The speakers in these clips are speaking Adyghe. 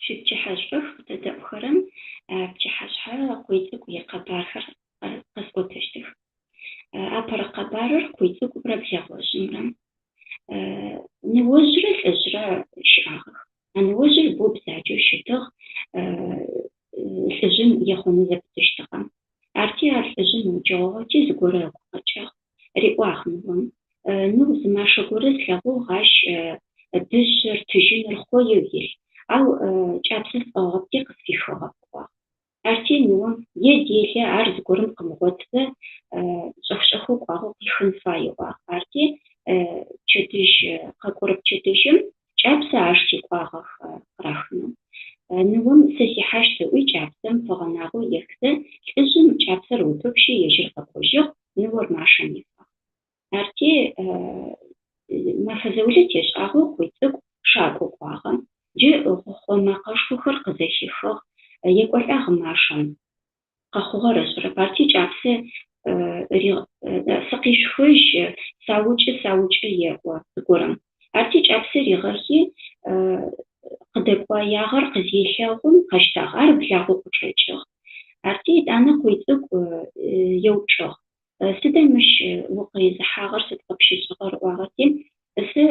Шъуипчыхьэшӏох, къытэдэӏухэрэм пчыхьэшъхьэ Къуйцӏыкӏу икъэбархэр къэсӏотэщтых. Апэрэ къэбарыр Къуйцӏыкӏумрэ Блэгъожъымрэ. Ныожърэ лӏыжърэ щыӏагъэх. А ныожъыр боу бзаджэу щытыгъ, лӏыжъым ехъоны зэпытыщтыгъэ. Арти ар лӏыжъым ыуджэгъугъэти зыгорэ ыгу къэкӏыгъ. Риӏуагъ ныом, Ныу, зы машэ горэ слъэгъугъ, ащ дышъэр, тыжьыныр хъоеу илъ, ау кӏапсэ сӏыгъыгъэпти къысфихыгъэп, ыӏуагъ. Арти ныом, Е делэ, ар зыгорэм къымыгъотызэ, шӏэх-шӏэхэу кӏуагъэу къихын фай, ыӏуагъ. Арти пчэдыжь, къэкӏорэ пчэдыжьым кӏапсэ ашти кӏуагъэх къырахынэу. Ныом сэ сихьащт ыӏуи кӏапсэм фэгъэнагъэу ехызэ, лӏыжъым кӏапсэр ыутӏупщи ежьыр къэкӏожьыгъ, ныор машэм ифагъ. Арти мэфэ заулэ тешӏагъэу Къуйцӏыкӏу шакӏо кӏуагъэ. Джы гъухъо мэкъэшхохэр къызэхихыгъ, екӏолӏагъ машэм. Къэхъугъэр ышӏэрэп. Арти кӏапсэ сыкъишъухыжь, саукӏы, саукӏы еӏо зыгорэм. Арти кӏапсэ ригъэхи, къыдэкӏоягъэр къызелъэгъум къэщтагъ. Ар благъоу къычӏэкӏыгъ. Арти етӏанэ Къуйцӏыкӏу еупчӏыгъ. Сыда мыщ укъизыхьагъэр, сыд къыпщышӏыгъэр ыӏуагъэти, сэ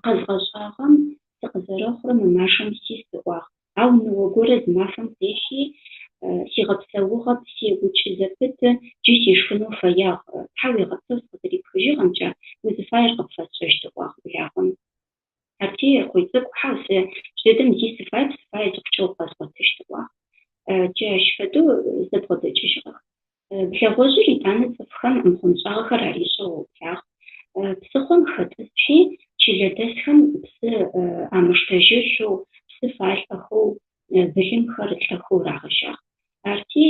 къэзгъэшӏагъэм сыкъызэрэхъурэ мы машэм сис ыӏуагъ. Ау ныо горэ зы мафэм къихьи, сигъэпсэугъэп, сеукӏы зэпыты, джы сишхынэу фэягъ, тхьауегъэпсэу сыкъызэрипхыжьыгъэмкӏэ, узыфаер къыпфэсшӏэщт ыӏуагъ благъом. Арти Къуйцӏыкӏу, хьау, сэ джыдэдэм зи сыфаеп, сыфае зыхъукӏэ укъэзгъотыщт ыӏуагъ. Джы ащ фэдэу зэбгъодэкӏыжьыгъэх. Блэгъожъыр етӏанэ цӏыфхэм мыхъо-мышӏагъэхэр аришӏэу ыублагъ. Псыхъом хэтӏысхьи, чылэдэсхэм псы амыштэжьышъоу, псы фалӏэхэу, былымхэр лӏэхэу рагъэжьагъ. Арти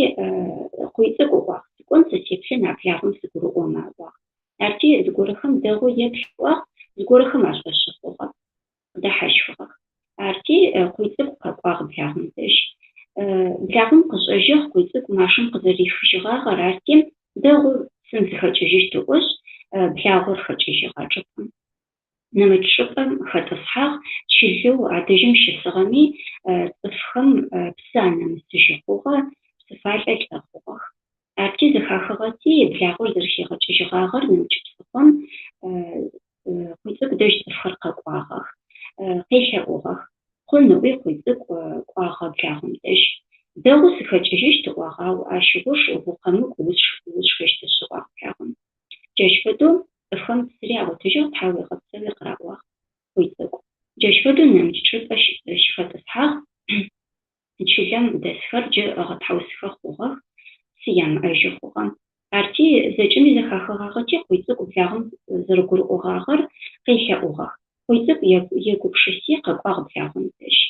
Къуйцӏыкӏу ыӏуагъ, Сыкӏон сэ сеплъын а благъом сыгурыӏомэ, ыӏуагъ. Арти зыгорэхэм дэгъоу еплъ ыӏуагъ, зыгорэхэм ашӏошъы хъугъэп, къыдэхьащхыгъэх. Арти Къуйцӏыкӏу къэкӏуагъ благъом дэжь. Благъом къышӏэжьыгъ Къуйцӏыкӏу машэм къызэрихыжьыгъагъэр, арти дэгъоу псым сыхэкӏыжьыщт ыӏошъ, благъор хэкӏыжьыгъ а чӏыпӏэм. Нэмыкӏ чӏыпӏэм хэтӏысхьагъ, чылэу адэжьым щысыгъэми цӏыфхэм псы анэмысыжьы хъугъэ, псыфалӏэ лӏэ хъугъэх. Арти зэхахыгъэти, благъор зэрэхигъэкӏыжьыгъагъэр нэмыкӏ псыхъом Къуйцӏыкӏу дэжь цӏыфхэр къэкӏуагъэх, къелъэӏугъэх. Хъун ыӏуи Къуйцӏыкӏу кӏуагъэ благъом дэжь. Дэгъоу сыхэкӏыжьыщт ыӏуагъ, ау ащ ыуж укъэмыкӏу усшхыщтышъ, ыӏуагъ благъом. Джащ фэдэу цӏыфхэм псыри агъотыжьыгъ, тхьауегъэпсэуи къыраӏуагъ Къуйцӏыкӏу. Джащ фэдэу нэмыкӏ чӏыпӏэ щыхэтӏысхьагъ. Чылэм дэсхэр джы ыгъэтхьаусыхэ хъугъэх, псы ямыӏэжьы хъугъэ. Арти, зэкӏэми зэхахыгъагъэти, Къуйцӏыкӏу благъэм зэрэгурыӏогъагъэр къелъэӏугъэх. Къуйцӏыкӏу егупшыси, къэкӏуагъ благъом дэжь.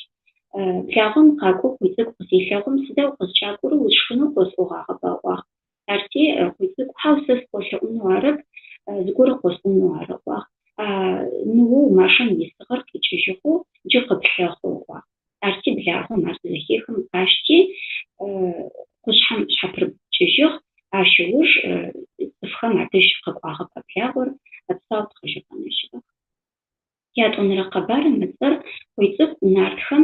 Благъом къакӏоу Къуйцӏыкӏу къызелъэгъум, сыда укъызкӏакӏорэр, усшхынэу къосӏогъагъэба ыӏуагъ. Арти, Къуйцӏыкӏу, хьау, сэ сыкъолъэӏунэу арэп, зыгорэ къосӏонэу ары, ыӏуагъ. А ныоу машэм исыгъэр къикӏыжьыгъэу джы къыплъэхъу, ыӏуагъ. Арти благъом ар зызэхехым къащти, къушъхьэм шъхьапырыкӏыжьыгъ, ащ ыуж цӏыфхэм адэжь къэкӏуагъэп а благъор, псау тхъэжьэу къэнэжьыгъэх. Ятӏонэрэ къэбарым ыцӏэр Къуйцӏыкӏу нартхэм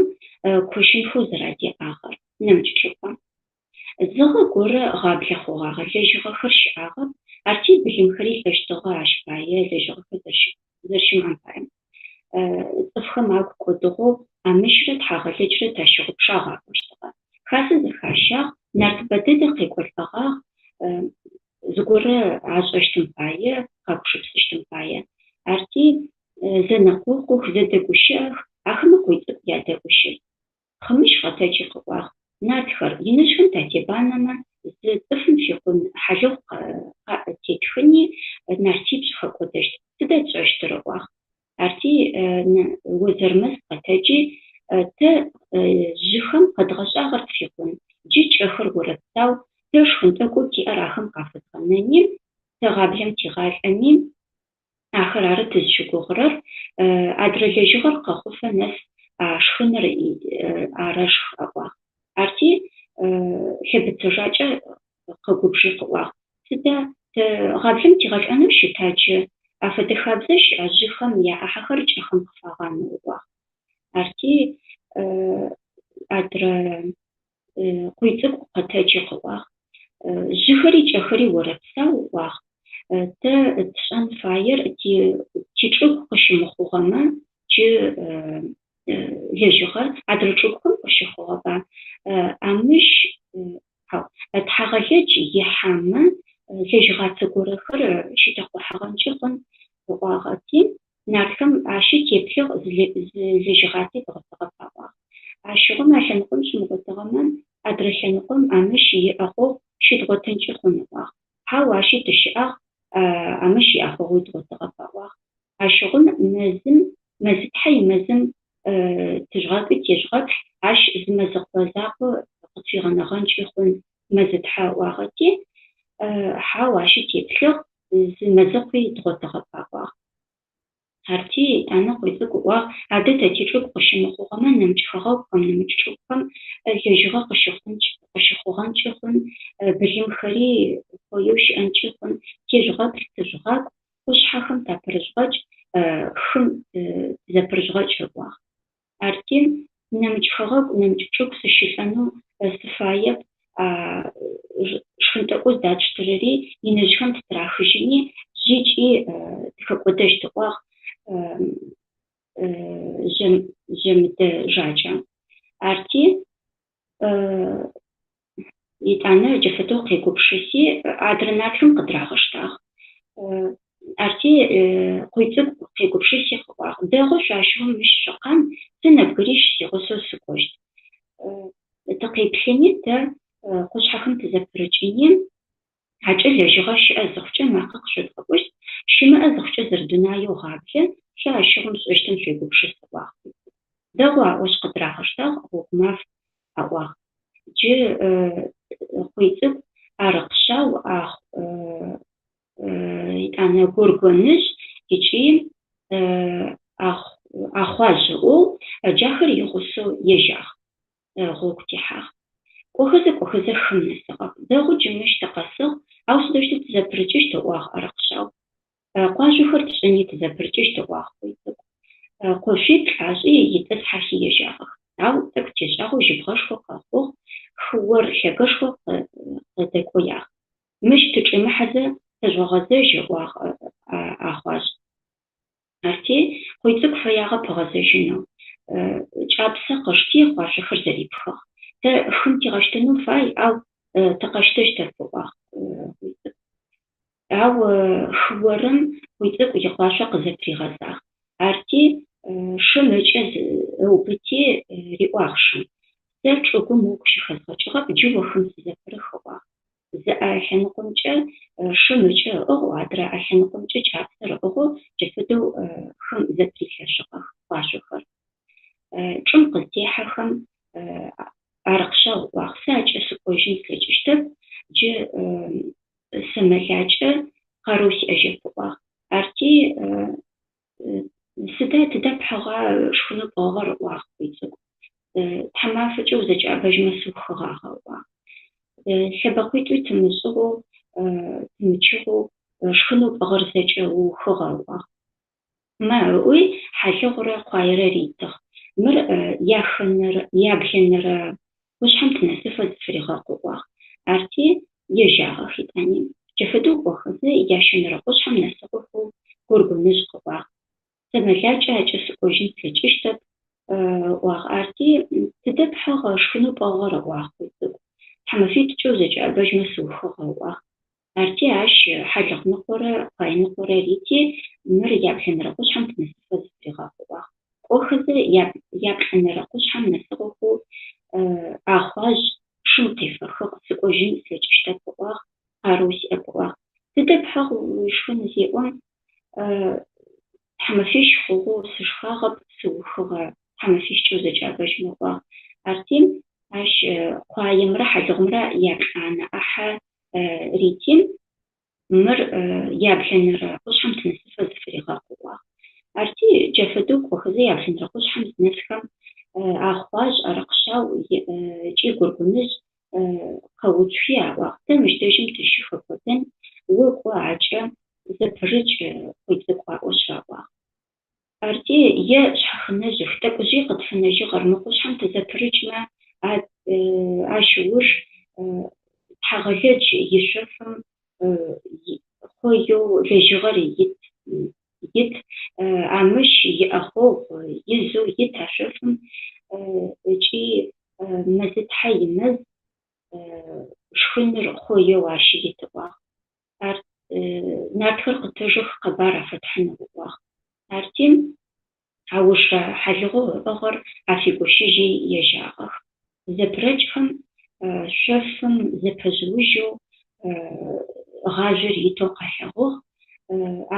кощынхэу зэрадеӏагъэр, нэмыкӏ чӏыпӏэ. Зыгъэ горэ гъаблэ хъугъагъэ, лэжьыгъэхэр щыӏагъэп, арти былымхэри лӏэщтыгъэ ащ пае лэжьыгъэхэр зэрэщымыӏэм пае. Цӏыфхэм агу кӏодыгъэу Амыщрэ Тхьагъэлэджрэ тащыгъупшагъ аӏощтыгъэ. Хасэ зэхащагъ, нарт бэ дэдэ къекӏолӏэгъагъ, зыгорэ ашӏэщтым пае, къагупшысыщтым пае. Арти зэнэкъокъух, зэдэгущыӏэх, ахэмэ Къуйцӏыкӏу ядэӏущыт. Хъымыщ къэтэджи къыӏуагъ, Нартхэр, иныжъхэм татебанэмэ, зы цӏыфым фикъун хьалыгъу къатетхыни, нартипшӏ хэкӏодэщт. Сыда тшӏэщтыр? ыӏуагъ. Арти Озэрмэс къэтэджи, Тэ жъыхэм къэдгъэшӏагъэр тфикъун, джы кӏэхэр орэпсау, тэ шхын тӏэкӏоу тиӏэр ахэм къафэдгъэнэни, тэ гъаблэм тигъалӏэми, Ахэр ары тызщыгугъырэр, адрэ лэжьыгъэр къэхъуфэ нэс а шхыныр арэшх, аӏуагъ. Арти Лъэбыцэ Жакӏэ къэгубжи къыӏуагъ, Сыда, тэ гъаблэм тигъэлӏэнэу щыта джы? Афэдэ хабзэ щыӏа жъыхэм яӏахьэхэр кӏэхэм къыфагъанэу, ыӏуагъ. Арти. Адрэ Къуйцӏыкӏу къэтэджи къыӏуагъ, Жъыхэри кӏэхэри орэпсау, ыӏуагъ, тэ тшӏэн фаер тичӏыгу къыщымыхъугъэмэ, джы лэжьыгъэр адрэ чӏыгухэм къыщыхъугъэба? Амыщ, хьау, Тхьагъэлэдж ихьамэ лэжьыгъацэ горэхэр щитэкъухьэгъэнкӏи хъун ыӏуагъэти, Нартхэм ащи теплъыгъ, зы лэжьыгъаци дгъотыгъэп аӏуагъ. Ащыгъум а лъэныкъом щымыгъотыгъэмэ, адрэ лъэныкъом Амыщ иӏэхъогъу щыдгъотынкӏи хъун ыӏуагъ. Хьау, ащи тыщыӏагъ, Амыщ иӏэхъогъуи дгъотыгъэп аӏуагъ. Ащыгъум мэзым, Мэзытхьэ имэзым тыжъугъакӏуи тежъугъэплъ, ащ зы мэзыкъо закъо къытфигъэнэгъэнкӏи хъун Мэзытхьэ ыӏуагъэти, хьау, ащи теплъыгъ, зы мэзыкъуи дгъотыгъэп аӏуагъ. Арти, етӏанэ Къуйцӏыкӏу ыӏуагъ, Адэ тэ тичӏыгу къыщымыхъугъэмэ, нэмыкӏ хэгъэгухэм, нэмыкӏ чӏыгухэм лэжьыгъэ къыщыхъугъэнкӏи хъун, былымхэри хъоеу щыӏэнкӏи хъун, тежъугъэплъ, тыжъугъакӏу, къушъхьэхэм тапырыжъугъэкӏ, хым тызэпырыжъугъэкӏ ыӏуагъ. Арти, нэмыкӏ хэгъэгу, нэмыкӏ чӏыгу сыщылӏэнэу сыфаеп, а шхын тӏэкӏоу зыдатштырэри иныжъхэм ттырахыжьыни, жъи кӏи тыхэкӏодэщт, ыӏуагъ Жъэмыдэ Жакӏэ. Арти, Етӏанэ джа фэдэу къегупшыси, адрэ нартхэм къыдырагъэштагъ. Арти Къуйцӏыкӏу къегупшыси къыӏуагъ, Дэгъу, шъо ащыгъум мыщ шъукъан, сэ нэбгырищ сигъусэу сыкӏощт. Тыкъеплъыни тэ къушъхьэхэм тызэпырыкӏыни, Акӏэ лэжьыгъэ щыӏэ зыхъукӏэ макъэ къышъодгъэӏущт, щымыӏэ зыхъукӏэ зэрэдунаеу гъаблэ, шъо ащыгъум шъушӏэщтым шъуегупшыс, ыӏуагъ. Дэгъу аӏошъ къыдырагъэштагъ, гъогу маф аӏуагъ. Джы Къуйцӏыкӏу Арыкъшъау ахъу етӏанэ Горгоныжъ ыкӏи Ахъуажъ ыӏоу джахэр игъусэу ежьагъ. Гъогу техьагъ. Кӏохэзэ, кӏохэзэ хым нэсыгъэх. Дэгъу джы мыщ тыкъэсыгъ, ау сыдэущтэу тызэпырыкӏыщт, ыӏуагъ Арыкъшъау. Къуашъохэр тшӏыни тызэпырыкӏыщт, ыӏуагъ Къуйцӏыкӏу. Къошъуиплӏ ашӏи итӏысхьэхи ежьагъэх. Ау тӏэкӏу тешӏагъэу жьыбгъэшхо къэхъугъ, хыор лъэгэшхо къыдэкӏоягъ. Мыщ тычӏимыхьэзэ тэжъугъэгъэзэжь, ыӏуагъ Ахъуажъ. Арти, Къуйцӏыкӏу фэягъэп ыгъэзэжьынэу. Кӏапсэ къышти, къуашъохэр зэрипхыгъ. Тэ хым тигъэщтэнэу фай, ау тыкъэщтэщтэп, ыӏуагъ Къуйцӏыкӏу. Ау хыорым Къуйцӏыкӏу икъуашъо къызэпыригъэзагъ. Арти, шым ыкӏэ ыубыти, риӏуагъ шым, Сэ чӏыгум угу щыхэзгъэкӏыгъэп, джы о хым сызэпырых, ыӏуагъ. Зы ӏэ лъэныкъомкӏэ шым ыкӏэ ыӏыгъэу, адрэ ӏэ лъэныкъомкӏэ кӏапсэр ыӏыгъэу джа фэдэу хым зэпырилъэшъугъэх къуашъохэр. Чӏым къызтехьэхэм Арыкъшъау ыӏуагъ, Сэ акӏэ сыкӏожьын слъэкӏыщтэп, джы сэмэлакӏэ къарыу сиӏэжьэп ыӏуагъ. Арти Сыда, тыдэ пхьыгъа шхынэу пӏыгъыгъэр, ыӏуагъ Къуйцӏыкӏу. Тхьамафэкӏэ узэкӏэӏэбэжьмэ сыухыгъагъэ, ыӏуагъ. Лъэбэкъуитӏуи тымышӏыгъэу, тымычыгъэу шхынэу пӏыгъыр зэкӏэ уухыгъэ, ыӏуагъ. Мэ, ыӏуи, хьалыгъурэ къуаерэ ритыгъ. Мыр яхэнэрэ, яблэнэрэ къушъхьэм тынэсыфэ зыфыригъэкъу, ыӏуагъ. Арти, ежьагъэх етӏани. Джа фэдэу кӏохэзэ, ящэнэрэ къушъхьэм нэсыгъэхэу Горгоныжъ къыӏуагъ. Сэ мэлакӏэ акӏэ сыкӏожьын слъэкӏыщтэп, ыӏуагъ. Арти, тыдэ пхьыгъ шхынэу пӏыгъыгъэр, ыӏуагъ Къуйцӏыкӏу. Тхьамэфитӏукӏэ узэкӏэӏэбэжьмэ сыухыгъэ, ыӏуагъ. Арти, ащ хьалыгъу ныкъорэ къуае ныкъорэ рити, мыр яблэнэрэ къушъхьэм тынэсыфэ зыфыригъэкъу, ыӏуагъ. Кӏохэзэ, яплӏэнэрэ къушъхьэм нэсыгъэхэу Ахъуажъ шым къефэхыгъ, сыкӏожьын слъэкӏыщтэп, ыӏуагъ, къарыу сиӏэп, ыӏуагъ. Тыдэ пхьыгъ уишхын зеӏом, тхьамэфищ хъугъэу сышхагъэп, сыухыгъэ, тхьамэфищкӏэ узэкӏэӏэбэжьмэ, ыӏуагъ. Арти, ащ къуаемрэ хьалыгъумрэ яплӏанэ ӏахьэ рити, мыр яблэнэрэ къушъхьэм тынэсыфэ зыфыригъэкъу, ыӏуагъ. Арти, джа фэдэу кӏохэзэ яблэнэрэ къушъхьэм зынэсхэм, Ахъуажъ, Арыкъшъау ыкӏи Горгоныжъ къэуцухи аӏуагъ, Тэ мыщ дэжьым тыщыхэкӏодэн, о кӏо акӏэ зэпырыкӏ, Къуйцӏыкӏу аӏошъ раӏуагъ. Арти, е шъхьэхынэжъых, тӏэкӏужъый къытфэнэжьыгъэр, мы къушъхьэм тызэпырыкӏмэ, Ащ ыуж Тхьагъэлэдж ишъофым хъоеу лэжьыгъэр ит, ит, Амыщ иӏэхъогъу изэу ит а шъофым ыкӏи Мэзытхьэ имэз шхыныр хъоеу ащ ит ыӏуагъ. Ар нартхэр къытэжэх къэбар афэтхьынэу ыӏуагъ. Арти, аужрэ хьалыгъоу ыӏыгъыр афигощыжьи ежьагъэх. Зэпырэкӏхэм шъофым зэпэжъыужьэу гъажъор итэу къалъэгъугъ,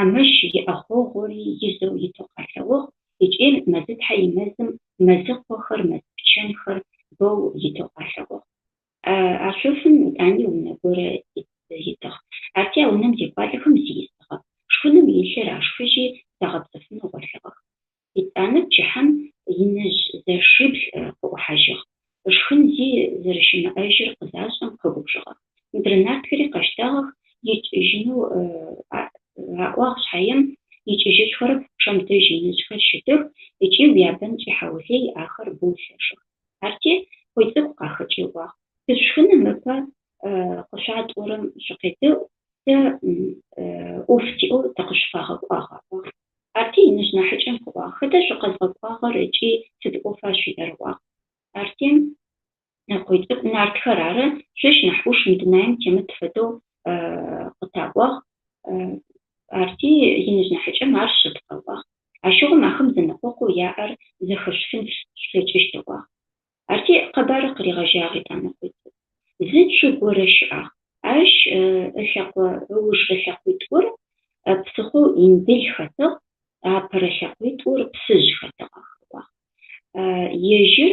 Амыщ иӏэхъогъури изэу итэу къалъэгъугъ ыкӏи Мэзытхьэ имэзым мэзыкъохэр, мэзпчэнхэр бэу итэу къалъэгъугъ. А шъофым етӏани унэ горэ итыгъ. Арти а унэм зекӏуалӏэхэм зи исыгъэп. Шхыным илъыр ашхыжьи, загъэпсэфынэу гъолъыгъэх. Етӏанэ пчыхьэм иныжъ зэшибл къыӏухьажьыгъ. Шхын зи зэрэщымыӏэжьыр къызашӏэм къэгубжыгъэх. Мыдрэ нартхэри къэщтагъэх, икӏыжьынэу аӏуагъ шъхьаем, икӏыжьышъухэрэп, пчъэм дэжь иныжъхэр щытых ыкӏи уябэнкӏи хьаулый, ахэр боу лъэшых. Арти, Къуйцӏыкӏу къахэкӏи ыӏуагъ, Тышъушхыным ыпэ къышъуатӏорэм шъукъедэӏу, тэ ӏоф тиӏэу тыкъышъуфагъэкӏуагъ, аӏуагъ. Арти, иныжъ нахьыкӏэм къыӏуагъ, Хэта шъукъэзгъэкӏуагъэр ыкӏи сыд ӏофа шъуиӏэр? ыӏуагъ. Арти, Къуйцӏыкӏу, Нартхэр ары, шъощ нахь ӏуш мы дунаим темыт фэдэу къытаӏуагъ. Арти, иныжъ нахьыкӏэм ар шъыпкъэ, ыӏуагъ. Ащыгъум ахэм зэнэкъокъоу яӏэр зэхэшъуфын шъулъэкӏыщт, ыӏуагъ. Арти къэбарыр къыригъэжьагъ етӏанэ Къуйцӏыкӏу. Зы цу горэ щыӏагъ. Ащ ылъэкъо ыужрэ лъэкъуитӏур псыхъоу Индыл хэтыгъ, апэрэ лъэкъуитӏур Псыжъ хэтыгъэх, ыӏуагъ. Ежьыр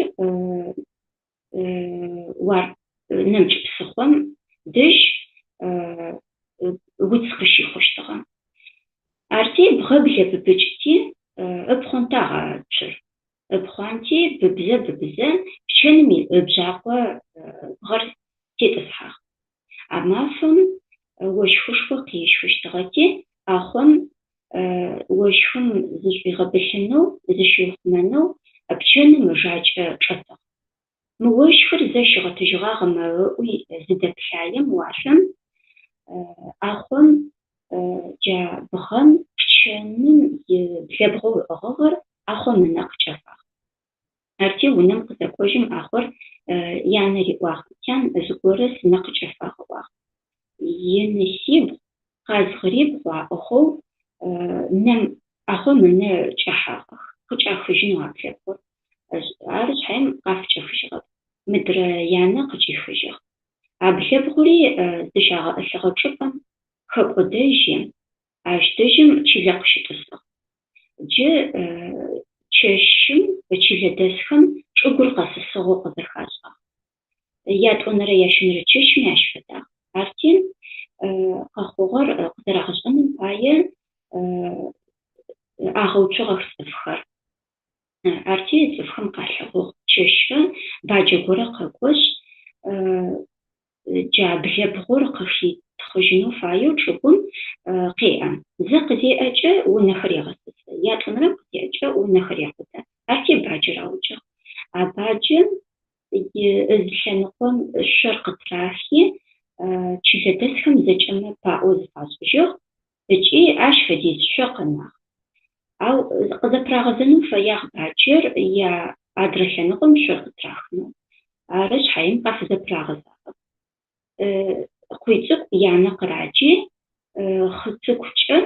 Уарп нэмыкӏ псыхъом дэжь уц къыщихъущтыгъэ. Арти бгъэ блэбыбыкӏти, ыпхъонтагъ а цур. Ыпхъуанти, быбзэ-быбзэ, пчэным ыбжъакъо бгъэр тетӏысхьагъ. А мафэм ощхышхо къещхыщтыгъэти, ӏахъом ощхым зышӏуигъэбылъынэу, зыщиухъумэнэу пчэным ыжакӏэ чӏэтыгъ. Мы ощхыр зэ щигъэтыжьыгъагъэмэ ыӏуи зыдэплъаем уашъом, ӏахъом джа бгъэм пчэным и блэбгъоу ыӏыгъыгъэр ӏахъом ынэ къыкӏэфагъ. Арти унэм къызэкӏожьым ӏахъор янэ риӏуагъ, Тян, зыгорэ сынэ къыкӏэфагъ ыӏуагъ. Инысибгъу, къазгъырибгъу аӏыгъэу нэм ӏахъом ынэ кӏэхьагъэх, къыкӏахыжьынэу а блэбгъур. Ары шъхьаем къафыкӏэхыжьыгъэп, мыдрэ янэ къыкӏихыжьыгъ. А блэбгъури зыщагъэӏылъыгъэ чӏыпӏэм хэкӏодэжьи, ащ дэжьым чылэ къыщытӏысыгъ. Джы чэщым чылэдэсхэм чӏыгур къэсысыгъэу къызэхашӏагъ. Ятӏонэрэ ящэнэрэ чэщми ащ фэдагъ. Арти, къэхъугъэр къызэрагъэшӏэным пае агъэуцугъэх цӏыфхэр. Арти цӏыфхэм къалъэгъугъ чэщрэ баджэ горэ къэкӏошъ, джа блэбгъур къыхитхъыжьынэу фаеу чӏыгум къеӏэ. Зэ къызеӏэкӏэ унэхэр егъэсысы, ятӏонэрэм къызеӏэкӏэ унэхэр екъутэ. Арти баджэр аукӏыгъ. А баджэм ызы лъэныкъом шъор къытырахи, чылэдэсхэм зэкӏэмэ паӏо зыфашӏыжьыгъ ыкӏи ащ фэдиз шъо къэнагъ. Ау къызэпырагъэзэнэу фэягъ баджэр я адрэ лъэныкъом шъор къытырахынэу. Ары шъхьаем къафызэпырагъэзагъэп. Къуйцӏыкӏу янэ къыраджи, хъы цӏыкӏукӏэ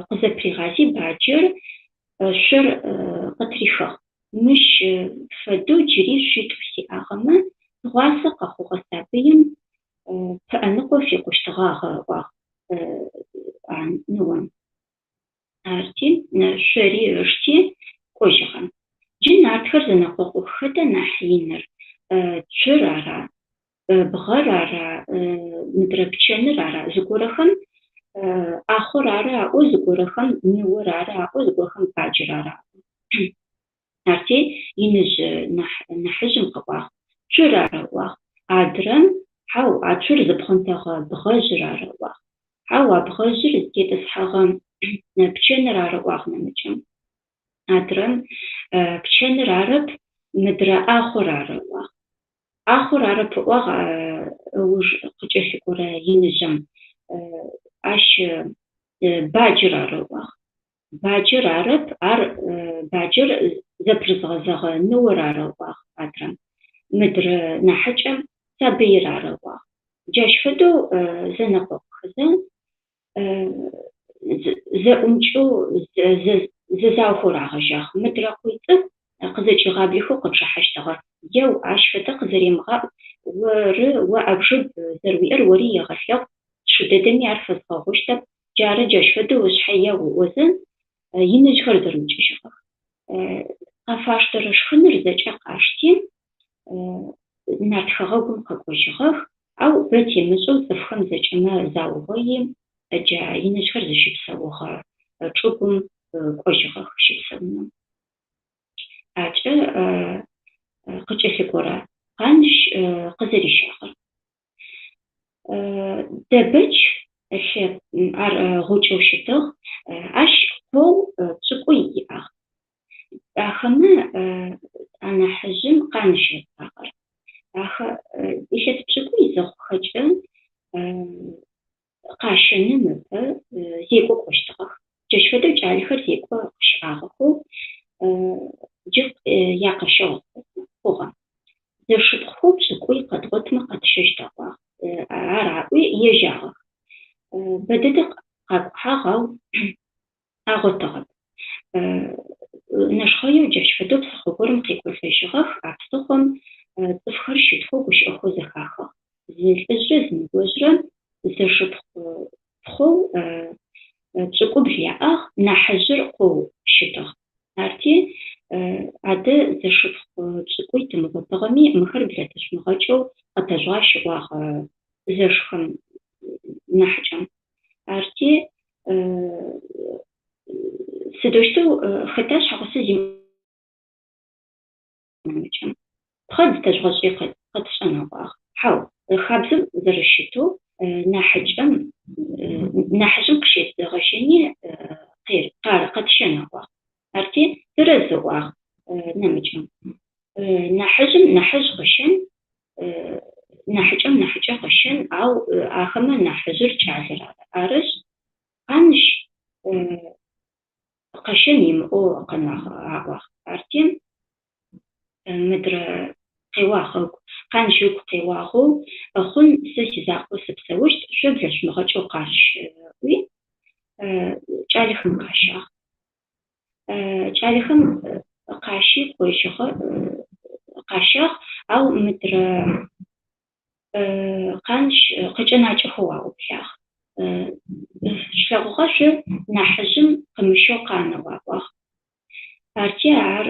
къызэпыригъази баджэр шъор къытырихыгъ. Мыщ фэдэу джыри шъуитӏу сиӏагъэмэ, тыгъуасэ къэхъугъэ сабыим пыӏэныкъо фикъущтыгъагъэ, ыӏуагъ а ныом. Арти, шъори ышти, кӏожьыгъэ. Джы нартхэр зэнэкъокъух, хэта нахь иныр, цур ара, бгъэр ара, мыдрэ пчэныр ара? Зыгорэхэм ӏахъор ары аӏо, зыгорэхэм ныор ары аӏо, зыгорэхэм баджэр ары аӏо. Арти, иныжъ нахьыжъым къыӏуагъ, Цур ары ыӏуагъ. Адрэм, Хьау, а цур зыпхъонтэгъэ бгъэжъыр ары ыӏуагъ. Хьау, а бгъэжъыр зытетӏысхьэгъэ пчэныр ары ыӏуагъ нэмыкӏым. Адрэм, Пчэныр арэп, мыдрэ ӏахъор ары ыӏуагъ. ӏахъор арэп, ыӏуагъ ыуж къыкӏэлъыкӏорэ иныжъым. Ащ баджэр ары, ыӏуагъ. Баджэр арэп, ар баджэр зэпырызгъэзэгъэ ныор ары, ыӏуагъ адрэм. Мыдрэ нахьыкӏэм сабыир ары, ыӏуагъ. Джащ фэдэу зэнэкъокъухэзэ, зэӏункӏэу зэзаохэу рагъэжьагъ. Мыдрэ Къуйцӏыкӏу къызэкӏигъаблэхэу къычъыхьэщтыгъэ. Еу, ащ фэдэ къызэремыгъаӏу, оры, о ӏэбжыб зэрэуиӏэр ори егъэлъэгъу, сшы дэдэми ар фэзгъэгъущтэп, джары джащ фэдэу ышъхьэ еу ыӏозэ, иныжъхэр зэрэукӏыжьыгъэх. Къафаштэрэ шхыныр зэкӏэ къашти, Нарт хэгъэгум къэкӏожьыгъэх, ау бэ темышӏэу цӏыфхэм зэкӏэмэ заугъои, джа иныжъхэр зыщыпсэугъэ чӏыгум кӏожьыгъэх щыпсэунэу. Акӏэ къыкӏэлъыкӏорэ Къанж къызэрищагъэр. Дэбэч ар гъукӏэу щытыгъ, ащ къоу пшӏыкӏуй иӏагъ. Ахэмэ анахьыжъым Къанж ыцӏагъэр. Илъэс пшӏыкӏуй зыхъухэкӏэ къащэным ыпэ зекӏо кӏощтыгъэх. Джащ фэдэу кӏалэхэр зекӏо къыщыӏагъэхэу джы якъэщэгъу хъугъэ. Зэшыпхъухэу пшӏыкӏуй къэдгъотмэ къэтщэщт аӏуагъ. Ар аӏуи ежьагъэх. Бэдэдэ къакӏухьагъ, ау агъотыгъэп. Нэшхъэеу джащ фэдэу псыхъо горэм къекӏолӏэжьыгъэх, а псыхъом цӏыфхэр щытхэу гущыӏэхэу зэхахыгъ. Зы лӏыжърэ зы ныожърэ зэшыпхъу пхъоу пшӏыкӏубл яӏагъ, нахьыжъыр къоу щытыгъ. Арти, адэ зэшыпхъу пшӏыкӏуй тымыгъотыгъэми, мыхэр блэтэшъумыгъэкӏэу къэтэжъугъащ, ыӏуагъ зэшхэм нахьыкӏэм. Арти, сыдэущтэу хэта шъхьэгъусэ зимыӏэр нэмыкӏым? Пхъэдз тэжъугъэшӏи къэтшӏэн ыӏуагъ. Хьау, хабзэм зэрэщытэу нахьыкӏэм, нахьыжъым къыщедгъэжьэни къэтщэн ыӏуагъ. Арти, тэрэз ыӏуагъ нэмыкӏым. Нахьыжъым нахьыжъ къыщэн, нахьыкӏэм нахьыкӏэ къыщэн, ау ахэмэ нахьыжъыр кӏалэр ары. Арышъ, Къанж къэщэн имыӏэу къэнагъ аӏуагъ. Арти, мыдрэ къеуагъ ыгу. Къанж ыгу къеуагъэу, хъун, сэ сизакъоу сыпсэущт, шъо блэшъумыгъэкӏэу къашъущ ыӏуи, кӏалэхэм къащагъ. Кӏалэхэм къащи кӏожьыгъэ, къащагъ, ау мыдрэ Къанж къыкӏэнакӏэхэу аублагъ. Шъулъэгъугъэ шъо нахьыжъым къымыщэу къанэу аӏуагъ. Арти ар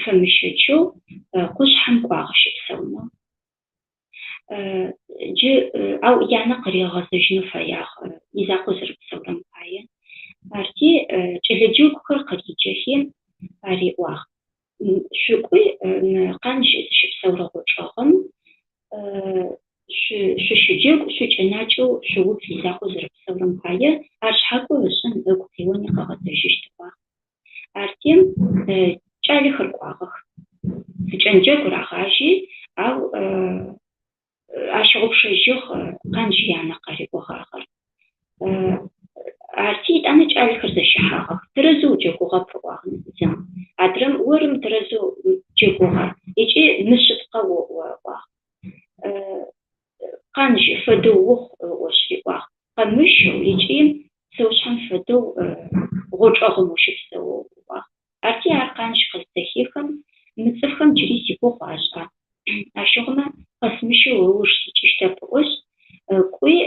фэмыщэчэу къушъхьэм кӏуагъэ щыпсэунэу. Джы ау янэ къыригъэгъэзэжьынэу фэягъ изакъоу зэрэпсэурэм пае. Арти кӏэлэ джэгухэр къыриджэхи ариӏуагъ. Шъукӏуи мы Къанж зыщыпсэурэ гъочӏэгъым шъущыджэгу, шъукӏэнакӏэу шъуубл изакъоу зэрэпсэурэм пае, ар шъхьакӏо ышӏын ыгу къеони къыгъэзэжьыщт ыӏуагъ. Арти кӏалэхэр кӏуагъэх. Кӏэнджэгу рагъажьи, ау ащыгъупшэжьыгъ Къанж янэ къариӏогъагъэр. Арти етӏанэ кӏалэхэр зэщыхьагъэх. Тэрэзэу уджэгугъэп, ыӏуагъ зым. Адрэм, орым тэрэзэу джэгугъэ ыкӏи мышъыпкъэ оӏо, ыӏуагъ. Къанж фэдэу ухъу, ыӏошъ риӏуагъ. Къэмыщэу ыкӏи псэушъхьэм фэдэу гъочӏэгъым ущыпсэоу, ыӏуагъ. Арти ар Къанж къызызэхехым, мы цӏыфхэм джыри сигугъу ашӏа? Ащыгъумэ къэсымыщэу ыуж сикӏыщтэп ыӏошъ, кӏуи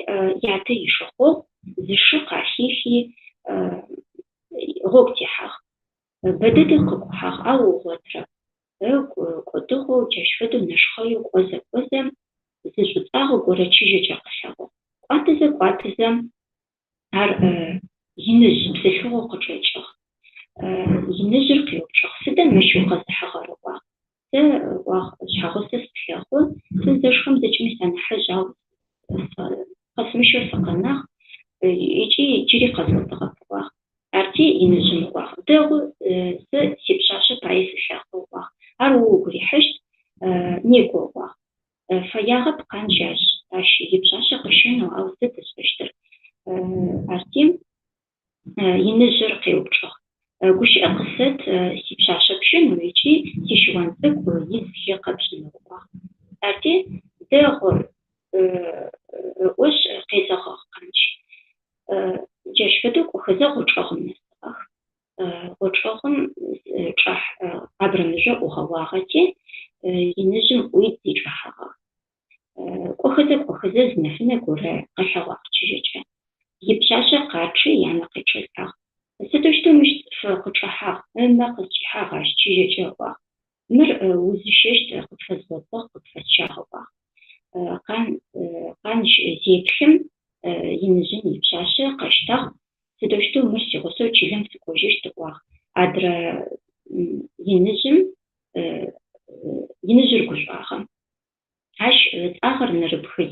ятэ ишыхъугъ, зы шы къахихи, гъогу техьагъ. Бэдэдэ къыкӏухьагъ, ау ыгъотырэп. Ыгу кӏодыгъэу, джащ фэдэу нэшхъэеу кӏозэ-кӏозэ, зы шӏуцӏагъэ горэ чыжьэкӏэ къылъэгъугъ. Кӏуатэзэ-кӏуатэзэ, Ар иныжъ бзылъфыгъэу къычӏэкӏыгъ. Иныжъыр къеупчӏыгъ, Сыда мыщ укъэзыхьыгъэр? ыӏуагъ. Сэ, ыӏуагъ, шъхьэгъусэ сылъэхъу, сэ зэшхэм зэкӏэми санахьыжъ, ау къэсымыщэу сыкъэнагъ ыкӏи джыри къэзгъотыгъэп, ыӏуагъ. Арти иныжъым ыӏуагъ, Дэгъу, сэ сипшъашъэ пае сылъэхъу, ыӏуагъ. Ар о угу рихьыщт, некӏо, ыӏуагъ. Фэягъэп Къандж ащ ипшъашъэ къыщэнэу, ау сыд ышӏэщтыр? Арти, иныжъыр къеупчӏыгъ. Гущыӏэ къысэт сипшъашъэ пщэнэу ыкӏи сищыуан цӏыкӏу из лы къэпшӏынэу, ыӏуагъ. Арти, дэгъу ыӏошъ, къезэгъыгъ Къандж. Джащ фэдэу кӏохэзэ гъочӏэгъым нэсыгъэх. Гъочӏэгъым чӏахь абрэмыжъо ӏугъэуагъэти, иныжъым ӏуидзи чӏэхьагъэх. Кӏохэзэ кӏохэзэ зы нэфынэ горэ къэлъэгъуагъ чыжьэкӏэ. Ипшъашъэ къачъи янэ къечъэлӏагъ. Сыдэущтэу мыщ цӏыф къычӏэхьагъ, ымэ къызкӏихьагъ ащ чыжьэкӏэ ыӏуагъ. Мыр узыщэщт къыпфэзгъотыгъ, къыпфэсщагъ ыӏуагъ. Къандж зеплъым иныжъым ипшъашъэ къэщтагъ, сыдэущтэу мыр сигъусэу чылэм сыкӏожьыщт ыӏуагъ. Адрэ иныжъым иныжъыр гушӏуагъэ. Ащ ыцӏагъэр Нэрыбгый.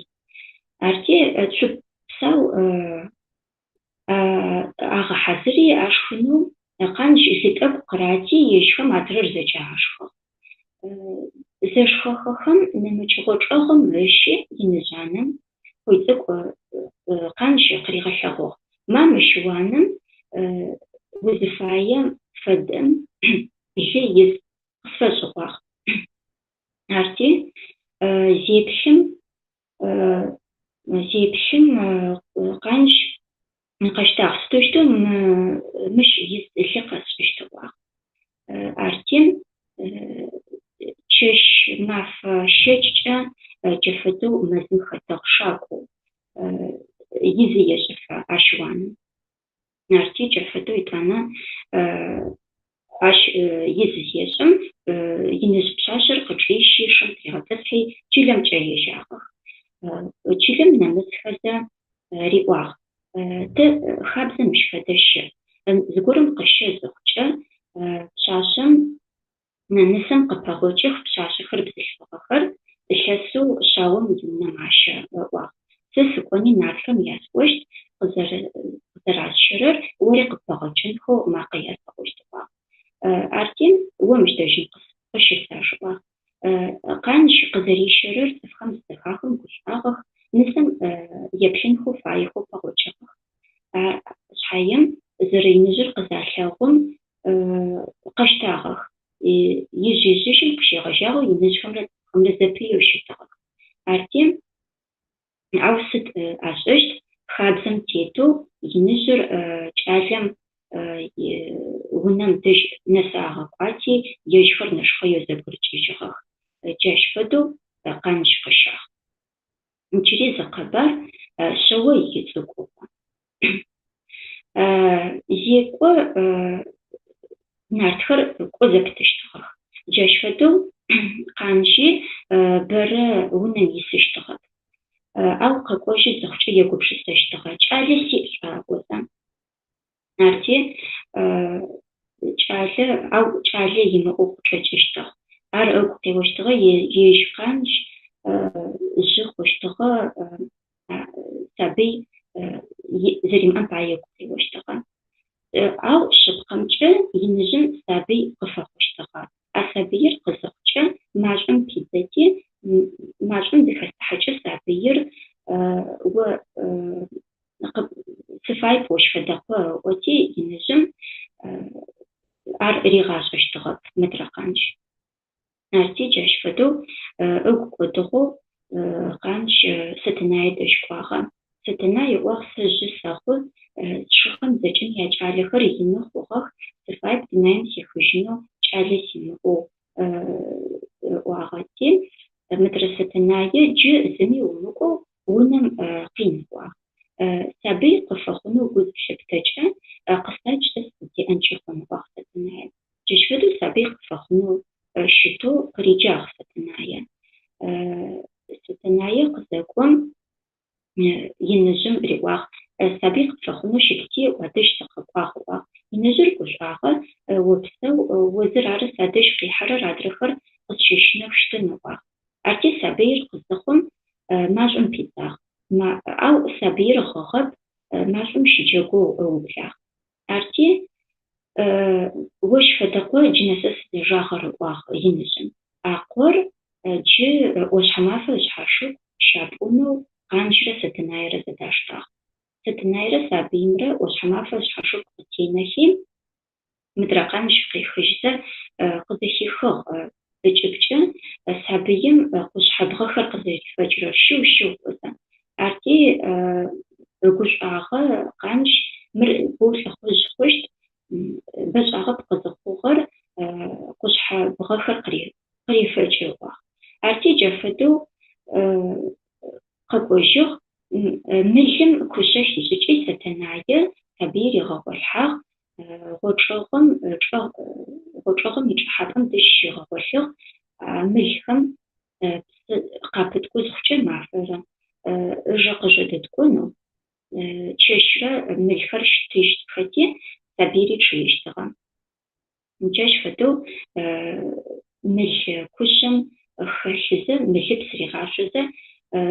Арти цу псау агъэхьазыри ашхынэу Къандж лы тӏэкӏу къырати, ежьхэм адрэр зэкӏэ ашхыгъ. Зэшхэхэхэм нэмыкӏ гъочӏэгъым ыщи иныжъанэм Къуйцӏыкӏу Къандж къыригъэлъэгъугъ. Ма мы щыуаным узыфаем фэдэм лы из къысфэшӏ ыӏуагъ. Арти зеплъым зеплъым Къандж къэщтагъ. Сыдэущтэу мыщ из лы къэсшӏыщт ыӏуагъ. Арти чэщ мафэ щэкӏкӏэ джафэдэу мэзым хэтыгъ шакӏоу изы ешӏыфэ а щыуаным. Арти джафэдэу етӏанэ ащ из зешӏым, иныжъ пшъашъэр къычӏищи, шым тыригъэтӏысхьи, чылэмкӏэ ежьагъэх. Чылэм нэмысхэзэ риӏуагъ, Тэ хабзэ мыщ фэдэ щыӏ. Зыгорэм къыщэ зыхъукӏэ, пшъашъэм нысэм къыпэгъокӏых пшъашъэхэр бзылъфыгъэхэр лъэсэу шъаом иунэ мащэ, ыӏуагъ. Сэ сыкӏони нартхэм ясӏощт къызэрасщэрэр, ори къыппэгъокӏынхэу макъэ язгъэӏощт, ыӏуагъ. Арти, о мыщ дэжьым къыщысаж, ыӏуагъ. Къандж къызэрищэрэр цӏыфхэм зызэхахым гушӏуагъэх, нысэм еплъынхэу фаехэу пэгъокӏыгъэх. Ар шъхьаем зэрэиныжъыр къызалъэгъум къэщтагъэх. Ижъ-ижъыжьым къыщегъэжьагъэу иныжъхэмрэ цӏыфхэмрэ зэпыеу щытыгъэх. Арти, ау сыд ашӏэщт, хабзэм тетэу иныжъыр кӏалэм унэм дэжь нэсы агъэкӏуати, ежьхэр нэшхъэеу зэбгырыкӏыжьыгъэх. Джащ фэдэу Къандж къыщагъ. Джыри зы къэбар Шъэо ицӏыкӏугъо. Зекӏо нартхэр кӏо зэпытыщтыгъэх. Джащ фэдэу Къанджи бэрэ унэм исыщтыгъэп. Ау къэкӏожьы зыхъукӏэ егупшысэщтыгъэ. Кӏалэ сиӏ шӏуа ыӏозэ. Арти, кӏалэ, ау кӏалэ имыӏэу къычӏэкӏыщтыгъ. Ар ыгу къеощтыгъэ, ежь Къандж жъы хъущтыгъэ, сабый зэримыӏэм пае ыгу къеощтыгъэ. Ау шъыпкъэмкӏэ иныжъым сабый къыфэхъущтыгъэ. А сабыир къызыхъукӏэ машӏом пидзэти, машӏом зыхэстыхьэкӏэ сабыир о сыфаеп ощ фэдэ къо ыӏоти, иныжъым ар ригъашӏэщтыгъэп мыдрэ Къандж. Арти джащ фэдэу ыгу кӏодыгъэу Къандж Сэтэнае дэжь кӏуагъэ. Сэтэнай ыӏуагъ, Сэ жъы сэхъу, сшыхэм зэкӏэми якӏалэхэр ины хъугъэх, сыфаеп дунаим сехыжьынэу кӏалэ симыӏэу ыӏуагъэти, мыдрэ Сэтэнае джы зыми умыкӏоу унэм къин ыӏуагъ. Сабый къыфэхъунэу гу зылъыптэкӏэ, къысадж сэ сыкъыбдеӏэнкӏи хъун ыӏуагъ Сэтэнае. Джащ фэдэу сабый къыфэхъунэу щытэу къыриджагъ Сэтэнае. Сэтэнае къызэкӏом иныжъым риӏуагъ, Сабый къыпфэхъунэу щытти, уадэжь сыкъэкӏуагъ, ыӏуагъ. Иныжъыр гушӏуагъэ, Опсэу, о зыр ары садэжь къихьэрэр, адрэхэр къысщэщынэх щтын, ыӏуагъ. Арти сабыир къызыхъум, машӏом пидзагъ. Ау сабыир гъыгъэп, машӏом щыджэгоу ыублагъ. Арти, Ощ фэдэ къо джы нэсэ сызэжагъэр, ыӏуагъ иныжъым. А къор Джы ӏошъхьэмафэ ышъхьашыгу щапӏунэу Къанджрэ Сэтэнайрэ зэдаштагъ. Сэтэнайрэ сабыимрэ ӏошъхьэмафэ ышъхьашыгу къытенэхи, мыдрэ Къандж къехыжьзэ къызэхихыгъ ыкӏыбкӏэ сабыим къушъхьэ бгъэхэр къызэрифэкӏырэр, щыу-щыу ыӏозэ. Арти ыгушӏуагъэ Къандж, мыр боу лӏыхъужъ хъущт, бэшӏагъэп къызыхъугъэр, къушъхьэ бгъэхэр къырефэкӏы ыӏуагъ. Арти джа фэдэу къэкӏожьыгъ, мылым кушъэ хишӏыкӏи Сэтэнае сабыир ригъэгъолъхьагъ, гъочӏэгъым гъочӏэгъым ичӏэхьапӏэм дэжь щигъэгъолъыгъ. Мылхэм псы къапыткӏу зыхъукӏэ мафэрэ ыжэ къыжэдэткӏонэу, чэщрэ мылхэр щтыщтхэти, сабыйри чъыещтыгъэ. Джащ фэдэу мыл кушъэм хэлъызэ, мылыпс ригъашъозэ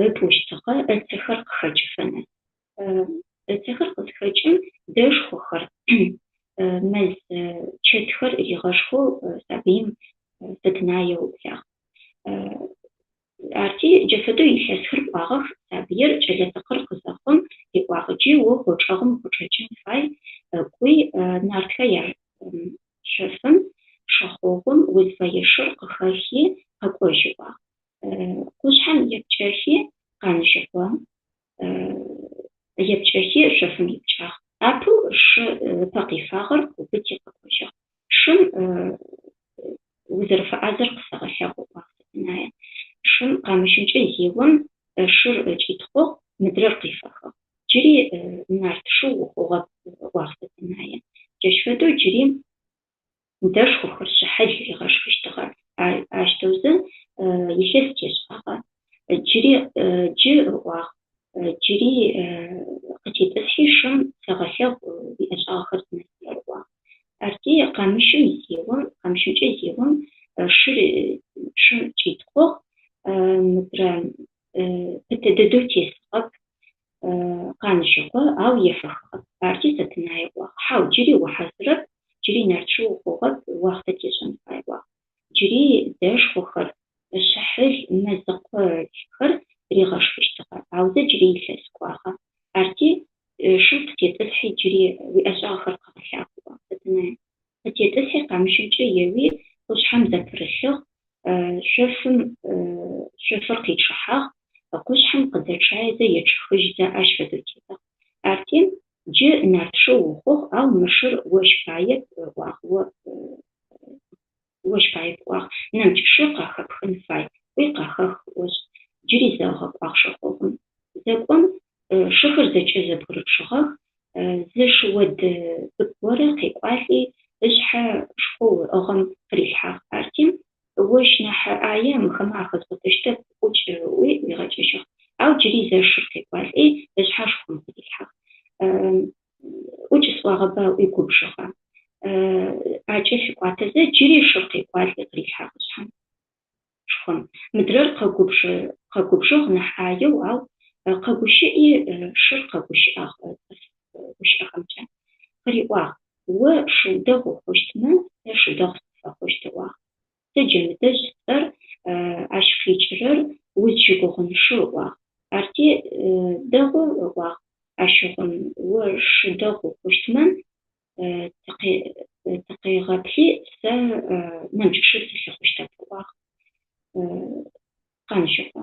ыпӏущтыгъэ, ыцэхэр къыхэкӏыфэ нэс. Ыцэхэр къызхэкӏым дэшхохэр, мэз чэтхэр ригъэшхэу сабыим Сэтэнае ыублагъ. Арти джа фэдэу илъэсхэр кӏуагъэх, сабыир кӏэлэ тыкъыр къызэхъум риӏуагъ, джы о гъочӏэгъым укъычӏэкӏын фай, кӏуи нартхэ я шъофым, шэхъогъум узфэе шыр къыхэхи къэкӏожь ыӏуагъ. Къушъхьэм епкӏэхи Къанжьыкъо епкӏэхи шъофым ипкӏагъ. Апэу шы ыпэ къифагъэр къыубыти къэкӏожьыгъ. Шым узэрэфэӏазэр къысэгъэлъэгъу, ыӏуагъ Сэтэнае. Шым къамыщымкӏэ зеом, шыр кӏитхъугъ, мыдрэр къефэхыгъ. Джыри нарт шыу ухъугъэп, ыӏуагъ Сэтэнае. Джащ фэдэу джыри дэшхохэр, шъыхьыл ригъэшхыщтыгъэ. Ащтэузэ илъэс тешӏагъэ. Джыри джы ыӏуагъ, джыри къытетӏысхьи шым сэгъэлъэгъу уиӏэшӏагъэхэр зынэсырэр ыӏуагъ. Арти къамыщым зеом, къамыщымкӏэ зеом шыр шым кӏитхъугъ, мыдрэ пытэ дэдэу тесыгъэп Къанжьыкъо, ау ефэхыгъэп. Арти Сэтэнае ыӏуагъ, хьау, джыри ухьазырэп, джыри нарт шыу ухъугъэп, уахътэ тешӏэн фай ыӏуагъ. Джыри дэшхохэр, шъыхьыл, мэзыкъолхэр ригъэшхыщтыгъэ, аузэ джыри илъэс кӏуагъэ. Арти шым къытетӏысхьи джыри уиӏэшӏагъэхэр къэгъэлъагъу, ыӏуагъ Сэтэнае. Къытетӏысхьи къамыщымкӏэ еуи, къушъхьэм зэпырылъыгъ, шъофым шъофыр къичъыхьагъ, къушъхьэм къыдэчъаезэ ечъыхыжьзэ ащ фэдэу тетыгъ. Арти джы нарт шыу ухъугъ, ау мы шыр ощ паеп, ыӏуагъ, о ощ паеп ыӏуагъ, нэмыкӏ шы къахэпхын фай, кӏуи къахэх ыӏошъ, джыри зэ ыгъэкӏуагъ шэхъогъум. Зэкӏом, шыхэр зэкӏэ зэбгырычъыгъэх, зы шы од цӏыкӏу горэ къекӏуалӏи, ышъхьэ шхоу ыӏыгъым къырилъхьагъ. Арти, ощ нахь ӏае мыхэмэ ахэзгъотэщтэп, ӏукӏ ыӏуи ӏуигъэкӏыжьыгъ. Ау джыри зэ шыр къекӏуалӏи, ышъхьэ шхом къырилъхьагъ. ӏукӏ сӏуагъэба ыӏуи губжыгъэ. Акӏэ лъыкӏуатэзэ, джыри шыр къекӏуалӏи къырилъхьагъ ышъхьэ шхом. Мыдрэр къэгубжыгъ нахь ӏаеу, ау къэгущыӏи, шыр къэгущыӏагъ цӏыф гущыӏэхэмкӏэ. Къыриӏуагъ, О шыу дэгъу ухъущтмэ, сэ шы дэгъу сыпфэхъущт, ыӏуагъ. Сэ Джэмыдэжъ сцӏэр, ащ къикӏырэр узщыгугъын шы ыӏуагъ. Арти, дэгъу ыӏуагъ, ащыгъум о шы дэгъу ухъущтмэ, тыкъегъэплъи, сэ нэмыкӏ шы сылъыхъущтэп, ыӏуагъ Къанжьыкъо.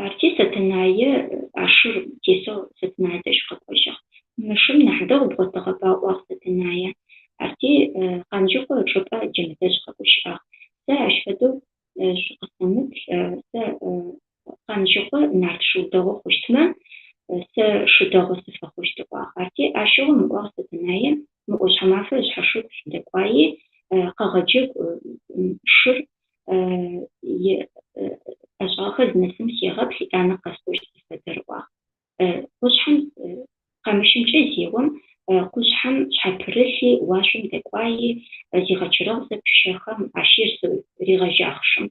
Арти Сэтэнае а шыр тесэу Сэтэнае дэжь къэкӏожьыгъ. Мы шым нахь дэгъу бгъотыгъэба, ыӏуагъ Сэтэнае. Арти Къанжьыкъо ычӏыпӏэ Джэмыдэжъ къэгущыӏагъ. Сэ ащ фэдэу шъукъысэмыплъ, сэ Къанжьыкъо нарт шыу дэгъу хъущтмэ, сэ шы дэгъу сыфэхъущт, ыӏуагъ. Арти ащыгъум ыӏуагъ Сэтэнае, мы ӏошъхьэмафэ ышъхьашыгу шъудэкӏуаи, къэгъэджэгу шыр иӏэшӏагъэхэр зынэсым сегъэплъ, етӏанэ къэсӏощт зыфэдэр, ыӏуагъ. Къушъхьэм къамыщымкӏэ зеом, къушъхьэм шъхьапырылъи, уашъом дэкӏуаи, зигъэчэрэгъузэ пщэхэм ащерсэу ригъэжьагъ шым.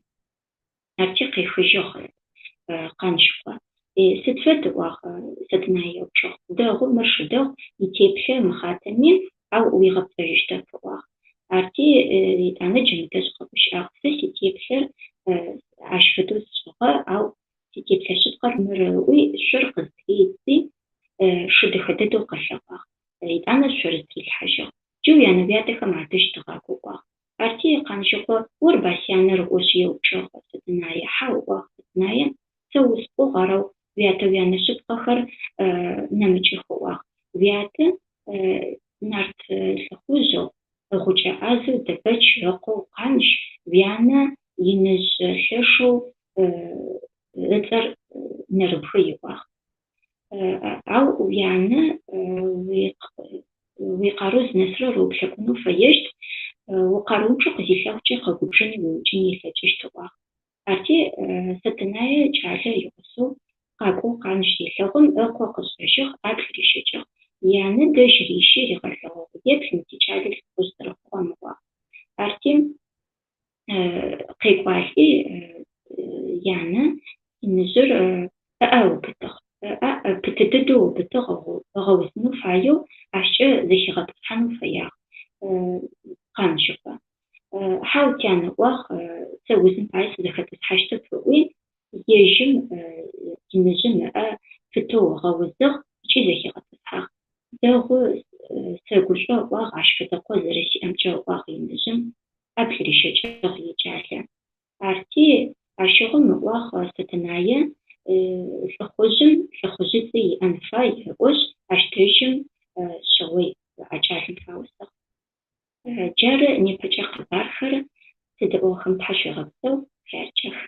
Арти къехыжьыгъ Къанжьыкъо. Сыд фэд, ыӏуагъ, Сэтэнае еупчӏыгъ. Дэгъу, мыр шы дэгъу, итеплъэ мыхъатэми, ау уигъэпцӏэжьыщтэп, ыӏуагъ. Арти етӏанэ Джэмыдэжъ къэгущыӏагъ. Сэ ситеплъэр ащ фэдэу мыр ыӏуи, шъор къызтридзи, шы дэхэ дэдэу къэлъэгъуагъ. Етӏанэ шъор зытрилъхьажьыгъ. Джы уянэ-уятэхэм адэжь тыгъакӏу ыӏуагъ. Арти Къанжыкъо, орба сянэр ыӏошъ еупчӏыгъ Сэтэнае. Хьау, ыӏуагъ Сэтэнае, сэ успӏугъ, арэу уятэ-уянэ шъыпкъэхэр нэмыкӏых ыӏуагъ. Уятэ нарт лӏыхъужъэу, гъукӏэ ӏазэу Дэбэч ыкъоу Къандж, уянэ иныжъ лъэшэу ыцӏэр Нэрыбгый ыӏуагъ. Ау уянэ уикъарыу зынэсырэр ыуплъэкӏунэу фэещт, укъарыунчъэу къызилъэгъукӏэ къэгубжыни уиукӏыни ылъэкӏыщт ыӏуагъ. Арти Сэтэнае кӏалэр игъусэу къакӏоу Къандж зелъэгъум, ыкъо къышӏэжьыгъ, ӏаплӏ рищэкӏыгъ. Янэ дэжь рищи ригъэлъэгъугъ, Еплъ мы тикӏалэ лӏыхъужъ зэрэхъугъэм ыӏуагъ. Арти къекӏуалӏи янэ иныжъыр ыӏэ ыубытыгъ. Ыӏэ пытэ дэдэу ыубытыгъ, ыгъэузынэу фаеу, ащкӏэ зэхигъэтӏысхьанэу фэягъ Къанжыкъо. Хьау, тян, ыӏуагъ, сэ узым пае сызэхэтӏысхьащтэп, ыӏуи, ежьым иныжъым ыӏэ пытэу ыгъэузыгъ ыкӏи зэхигъэтӏысхьагъ. Дэгъу, сэгушӏо, ыӏуагъ, ащ фэдэ къо зэрэсиӏэмкӏэ, ыӏуагъ иныжъым, ӏаплӏ рищэкӏыгъ икӏалэ. Арти, ащыгъум ыӏуагъ Сэтэнае, лӏыхъужъым лӏыхъужъыцӏи иӏэн фай, ыӏошъ, ащ дэжьым Шъэой а кӏалэм фаусыгъ. Джары непэкӏэ къэбархэр, зэдэӏугъэхэм тхьашъуегъэпсэу, хъяркӏэх.